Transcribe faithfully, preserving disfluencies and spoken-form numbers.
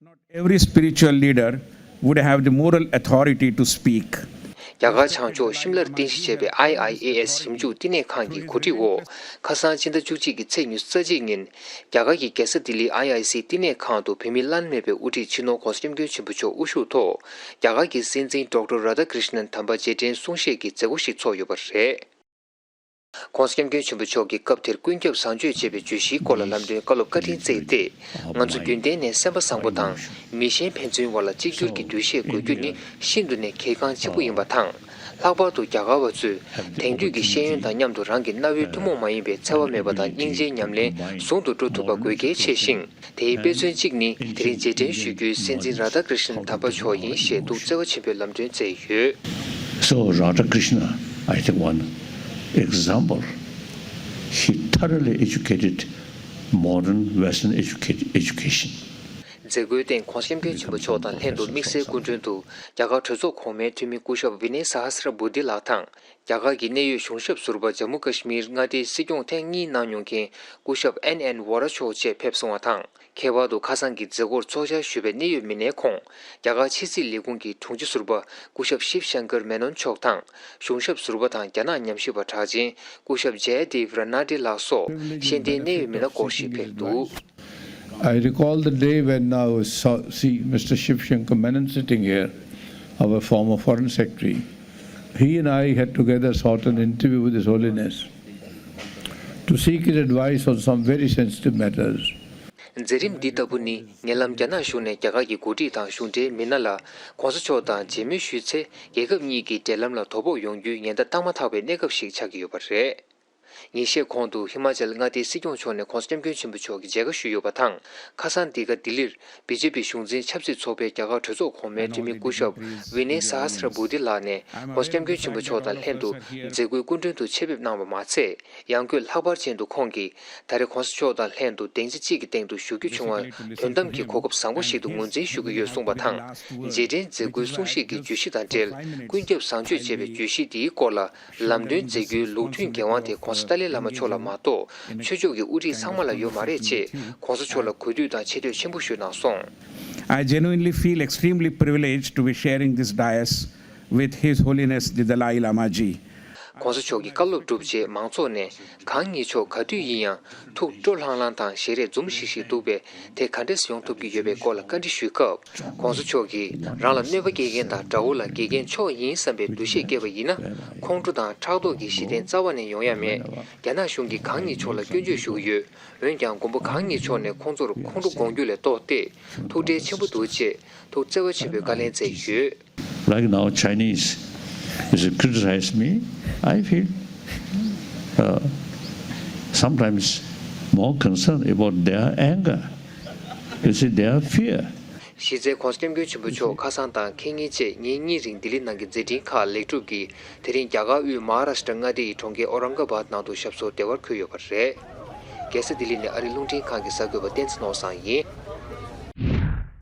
Not every spiritual leader would have the moral authority to speak. རྒྱ་གར་བྱང་ཕྱོགས་ཤིམ་ལར་རྟེན་གཞི་བྱས་པའི་ཨའི་ཨའི་ཨེ་ཨེས་ཞིབ་འཇུག་བསྟི་གནས་ཁང་གི་གོ་སྒྲིག་འོག་ཁ་སང་སྤྱི་ཟླ་བཅུ་གཅིག་གི་ཚེས་ཉི་ཤུ་རྩ་གཅིག་ཉིན། རྒྱ་གར་གྱི་རྒྱལ་ས་ལྡི་ལིའི་ཨའི་ཨའི་སི་བསྟི་གནས་ཁང་དུ་བོད་མི་བླ་ན་མེད་པའི་དབུ་ཁྲིད་སྤྱི་ནོར་༧གོང་ས་༧སྐྱབས་མགོན་ཆེན་པོ་མཆོག་དབུ་བཞུགས་ཐོག་རྒྱ་གར་གྱི་སྲིད་འཛིན་ཌོག་ཊར་རཱ་དྷ་ཀྲིཤ་ནན་དམ་པ་རྗེས་དྲན་གསུང་བཤད་ཀྱི་མཛད་སྒོ་ཞིག་ཚོགས་ཡོད་པ་རེད། ༧གོང་ས་༧སྐྱབས་མགོན་ཆེན་པོ་མཆོག་གིས་སྐབས་དེར་ཀུན་ཁྱབ་བཟང་སྤྱོད་ཅེས་པའི་བརྗོད་གཞིའི་སྐོར་ལ་ལམ་སྟོན་བཀའ་སློབ་བཀའ་དྲིན་བསྩལ་ཏེ། ང་ཚོ་རྒྱུན་གཏན་ནས་སེམས་པ་བཟང་པོ་དང་མི་ཞན་ཕན་ཚུན་བར་ལ་གཅིག་གྱུར་གྱི་འདུ་ཤེས་དགོས་རྒྱུ་ནི་ཤིན་ཏུ་ནས་གལ་འགངས་ཆེན་པོ་ཡིན་པ་དང་། ལྷག་པར་དུ་རྒྱ་གར་བ་ཚོས་དེང་དུས་ཀྱི་ཤེས་ཡོན་དང་མཉམ་དུ་རང་གི་རྣ་བའི་ཐུན་མོང་མ་ཡིན་པའི་འཚེ་བ་མེད་པ་དང་སྙིང་རྗེའི་ཉམས་ལེན་ཟུང་དུ་འགྲོ་ཐུབ་པ་དགོས་གལ་ཆེ་ཞིང་། དེའི་དཔེ་མཚོན་གཅིག་ནི་དེ་རིང་རྗེས་དྲན་ཞུ་རྒྱུའི་སྲིད་འཛིན་རཱ་དྷ་ཀྲིཤ་ནན་དམ་པ་མཆོག་ཡིན་ཞེས་ཐུགས་བརྩེ་བ་ཆེན་པོས་ལམ་སྟོན་བསྩལ་ཡོད། So Radhakrishna, I think one example, he thoroughly educated modern Western educate, education. མཛད་སྒོའི་སྟེང་༧གོང་ས་༧སྐྱབས་མགོན་ཆེན་པོ་མཆོག་དང་ལྷན་དུ་དམིགས་བསལ་སྐུ་མགྲོན་དུ་རྒྱ་གར་གྲོས་ཚོགས་གོང་མའི་འཐུས་མི་སྐུ་ཞབས་ཝི་ནེ་ས་ཧ་སི་ར་བྷུ་ཏི་ལགས་དང་། རྒྱ་གར་གྱི་གནད་ཡོད་གཞུང་ཞབས་ཟུར་པ་ཇམ་མུ་ཀ་ཤི་མིར་མངའ་སྡེའི་སྲིད་སྐྱོང་ཐེངས་གཉིས་གནང་མྱོང་མཁན་སྐུ་ཞབས་ཨེན་ཨེན་ཝོ་ར་མཆོག་བཅས་ཕེབས་སོང་བ་དང་། ཁྱད་པར་དུ་ཁ་སང་གི་མཛད་སྒོར་ཚོགས་བཅར་ཞུས་པའི་གནད་ཡོད་མི་སྣའི་ཁོངས། རྒྱ་གར་ཕྱི་སྲིད་ལས་ཁུངས་ཀྱི་དྲུང་ཆེ་ཟུར་པ་སྐུ་ཞབས་ཤིབ་ཤང་ཀར་མེ་ནོན་མཆོག་དང་། གཞུང་ཞབས་ཟུར་པ་དང་རྒྱ་ནག་ཉམས་ཞིབ་པ་གྲགས་ཅན་སྐུ་ཞབས་ཇའི་དེབ་ར་ན་ཏི་ལགས་སོགས་ཤེས་ལྡན་གནད་ཡོད་མི་སྣ་སྐོར་ཞིག་ཕེབས་འདུག། I recall the day when I saw, see Mister Shiv Shankar Menon sitting here, our former Foreign Secretary. He and I had together sought an interview with His Holiness to seek his advice on some very sensitive matters. མཛད་རིམ་འདི་ལྟ་བུ་ནི་ཉེ་ལམ་རྒྱ་ནག་གཞུང་ནས་རྒྱ་གར་གྱི་འགོ་ཁྲིད་དང་གཞུང་འབྲེལ་མི་སྣ་ལ་༧གོང་ས་མཆོག་དང་མཇལ་མོལ་ཞུས་ཚེ་རྒྱལ་ཁབ་གཉིས་ཀྱི་འབྲེལ་ལམ་ལ་དོ་ཕོག་ཡོང་རྒྱུའི་ཉེན་བརྡ་བཏང་མ་ཐག་པའི་གནས་སྐབས་ཤིག་ཆགས་ཀྱི་ཡོད་པ་རེད། ཉིན་ཤས་གོང་དུ་ཧི་མ་ཅལ་མངའ་སྡེའི་སྲིད་སྐྱོང་མཆོག་ནས་༧གོང་ས་༧སྐྱབས་མགོན་ཆེན་པོ་མཆོག་གི་མཇལ་ཁ་ཞུས་ཡོད་པ་དང་། ཁ་སང་འདི་ག་ལྡི་ལིར་བི་ཇེ་པི་གཞུང་འཛིན་ཆབ་སྲིད་ཚོགས་པའི་རྒྱ་གར་གྲོས་ཚོགས་གོང་མའི་འཐུས་མི་སྐུ་ཞབས་ཝི་ནེ་ས་ཧ་སི་ར་བྷུ་ཏི་ལགས་ནས་༧གོང་ས་༧སྐྱབས་མགོན་ཆེན་པོ་མཆོག་དང་ལྷན་དུ་མཛད་སྒོའི་སྐུ་མགྲོན་དུ་ཆེད་ཕེབས་གནང་བ་མ་ཚད། ཡང་སྒོས་ལྷག་པར་ཅན་དུ་ཁོང་གིས་ད་རེས་༧གོང་ས་མཆོག་དང་ལྷན་དུ་སྡིངས་ཆ་གཅིག་གི་སྟེང་དུ་བཞུགས་རྒྱུ་བྱུང་བ་དོན་དམ་གྱི་གོ་སྐབས་བཟང་པོ་ཞིག་ཏུ་ངོས་འཛིན་ཞུ་གི་ཡོད་གསུངས་པ་དང་། རྗེས་དྲན་མཛད་སྒོའི་གསུང་བཤད་ཀྱི་བརྗོད་གཞི་དང་འབྲེལ་ཀུན་ཁྱབ་བཟང་སྤྱོད་ཅེས་པའི་བརྗོད་གཞི་འདིའི་སྐོར་ལ་ལམ་སྟོན་མཛད་རྒྱུའི་ལུགས་མཐུན་འགན་དབང་དེ་༧གོང་ས་ཏཱ་ལའི་བླ་མ་མཆོག་ལ་མ་གཏོགས་ཆོས་ཕྱོགས་ཀྱི་དབུ་ཁྲིད་ཚང་མ་ལ་ཡོད་མ་རེད་ཅེས་༧གོང་ས་མཆོག་ལ་གུས་འདུད་དང་ཆེ་བསྟོད་ཆེན་པོ་ཞུས་གནང་སོང་། I genuinely feel extremely privileged to be sharing this dais with His Holiness the Dalai Lama ji. ༧གོང་ས་མཆོག་གི་བཀའ་སློབ་གྲུབ་རྗེས་མང་ཚོགས་ནས་གང་ཉིད་མཆོག་ག་དུས་ཡིན་ཡང་ཐུགས་སྤྲོ་ལྷང་ལྷང་དང་ཞལ་རས་འཛུམ་ཤིག་ཤིག་འདུག་པས་དེ་ག་འདྲས་ཡོང་ཐུབ་ཀྱི་ཡོད་པའི་སྐོར་ལ་བཀའ་འདྲི་ཞུས་སྐབས། ༧གོང་ས་མཆོག་གིས་རང་ལ་གནོད་པ་སྐྱེལ་མཁན་དང་དགྲ་བོ་ལ་དགེ་རྒན་མཆོག་ཡིན་བསམ་པའི་འདུ་ཤེས་སྐྱེས་པ་ཡིན་ན། ཁོང་ཁྲོ་དང་ཕྲག་དོག་གི་གཞི་རྟེན་རྩ་བ་ནས་ཡོང་ཡ་མེད། རྒྱ་ནག་གཞུང་གིས་གང་ཉིད་མཆོག་ལ་སྐྱོན་བརྗོད་ཞུ་གི་ཡོད། འོན་ཀྱང་མགོན་པོ་གང་ཉིད་མཆོག་ནས་ཁོང་ཚོར་ཁོང་ཁྲོ་སྒོམ་རྒྱུ་ལས་ལྡོག་སྟེ། ཐུགས་ཁྲལ་ཆེན་པོ་འདུག་ཅེས་ཐུགས་བརྩེ་བ་ཆེན་པོས་བཀའ་ལན་སྩལ་ཡོད། Like now, Chinese, if you criticize me, I feel uh, sometimes more concern about their anger. You see, their fear. གཞི་རྩའི་༧གོང་ས་༧སྐྱབས་མགོན་ཆེན་པོ་མཆོག་ཁ་སང་དང་ཁེ་ཉིན་བཅས་ཉིན་གཉིས་རིང་ལྡི་ལི་ནང་གི་མཛད་འཕྲིན་ཁག་ལེགས་གྲུབ་ཀྱིས་དེ་རིང་རྒྱ་གར་དབུས་མ་ཧཱ་རཱ་ཤི་ཏྲ་མངའ་སྡེ་ཡི་གྲོང་ཁྱེར་ཨོ་རང་ག་བཱད་ནང་དུ་ཞབས་སོར་བདེ་བར་འཁོད་ཡོད་པ་རེད། རྒྱལ་ས་ལྡི་ལི་ནས་ཨ་རིའི་རླུང་འཕྲིན་ཁང་གི་གསར་འགོད་པ་བསྟན་འཛིན་ནོར་བཟང་ཡིན།